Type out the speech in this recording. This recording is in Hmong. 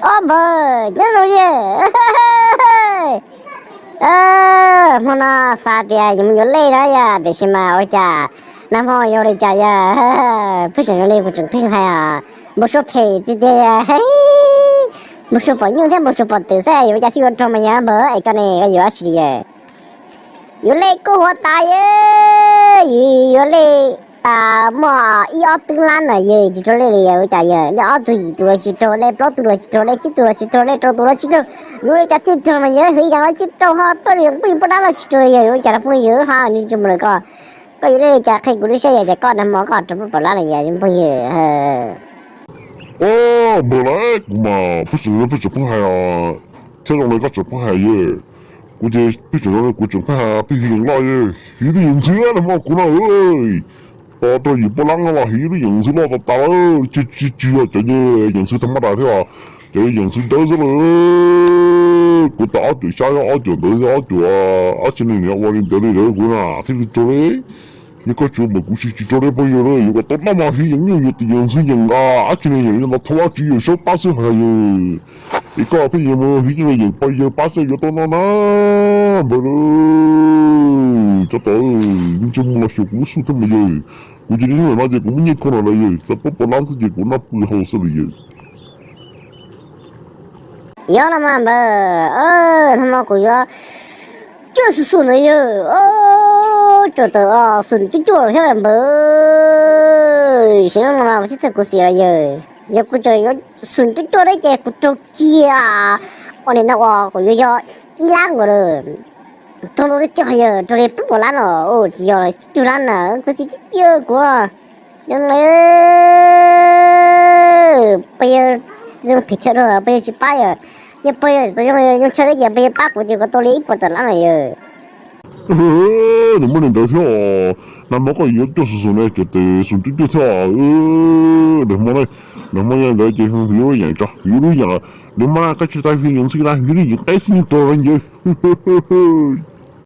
Ob npawg, nyob zoo yawg. Hmo no xav tias yuav mus yuav lej na yawg, tiam sis mas ua cas nag hmo yog li cas yawg, pheej tseem zoo li kuv tseem pheej hais, npau suav phem tiag tiag. Npau suav pom nyuj thiab npau suav pom twm xwb, yuav ua cas thiaj ua rog mas yawg npawg, es koj ne koj yuav dab tsi yawg? Yuav lej kuj huav tas yawg, yuav lej tas muaj ib ob tub lab no yawg, tsis raug lej li yawg, ua cas yawg? Lej ob tug yim tus los tsis raug, lej plaub tug los tsis raug, lej tsib tug los tsis raug, lej rau tus los tsis raug, yuav ua cas thiaj raug mas yawg? Hwv yam los tsis raug, ho poj niam poj dab los tsis raug li yawg, yuav ua cas rau phooj ywg? Ho nws tsis mus lawm, koj, koj yuav lej li cas qhia kuv lub siab yawg, tias koj nag hmo koj rau poj pom lab no yawg, phooj ywg. Ob npawg, kuv mas pheej tseem pheej hais, thiab zoo li koj tseem pheej hais yawg. Kuv ces pheej tseem zoo li kuv tseem pheej hais, pheej hwv yees loj yawg, hwv twb yees ntxwv nag hmo kuv no, tos rau yim poj lab no los hwv twb yees ntxwv loj tas tas lawm, tsis tsis yog cov yees ntxwv tha mab das thiab, cov yees ntxwv dawb xwb lawm. Kuv tas ob cuam xyab ob cuam ntawd, ob cuam, ob tsi neeg niam ua li ntawd li lawm kuv na thiaj li raug li. Yog koj tsis ua npaum kuv tsis tsis raug li phooj ywg, yuav kom tau noj mas hwv yees nyuj, yuav yees ntxwv yees dab tsi ne yees, yog no thov Vajtswv yawm saub pab xwb hais yawg. Es koj pheej yuav mus hwv yees poj yawg pab xwb yuav tau noj na npawg. Tso tau, ntsej muag los xyuas kuv lub xub thiab mas yawg. Kuv cia li hnub no ces kuv muab nyiaj kho no lawm yawg, txawm pab pom lab xwb ces kuv noj pw haus xwb lawm yawg. Yog no mas npawg, nag hmo kuv yuav cuaj xum xum na yawg, cuaj tawm xum cuaj cuaj thiab npawg. Sim neej no mas kuv tsis txawj kuv xim lawm yawg, yog kuv tseem yuav xum cuaj cuaj thiab ces kuv raug kiag ua nim no uas kuv yuav yog ib lab nkaus lawm. Raug li tiag yawg, raug li peb puas lab no, tsis yog cuaj lab na, kuv xim tiag tiag kuv. Sim neej no peb yawg zoo phem chaw dua peb yawg tsis pab yawg, yog peb yawg tsis tau zoo chaw li ces peb yawg pab kuv ces kuv tau li ib puas tawm lab na yawg. Nws muaj li ntawd thiab os, nag hmo koj yuav cuaj xum xum ne, ces tes xum cuaj cuaj thiab os. Nag hmo, nag hmo yog ntawd ces hwv lub yees tso, hwv lub yees los nag hmo koj tsis tau hwv yees ntxwv na, hwv lub yees qeb xwb yeej raug lawm yawg.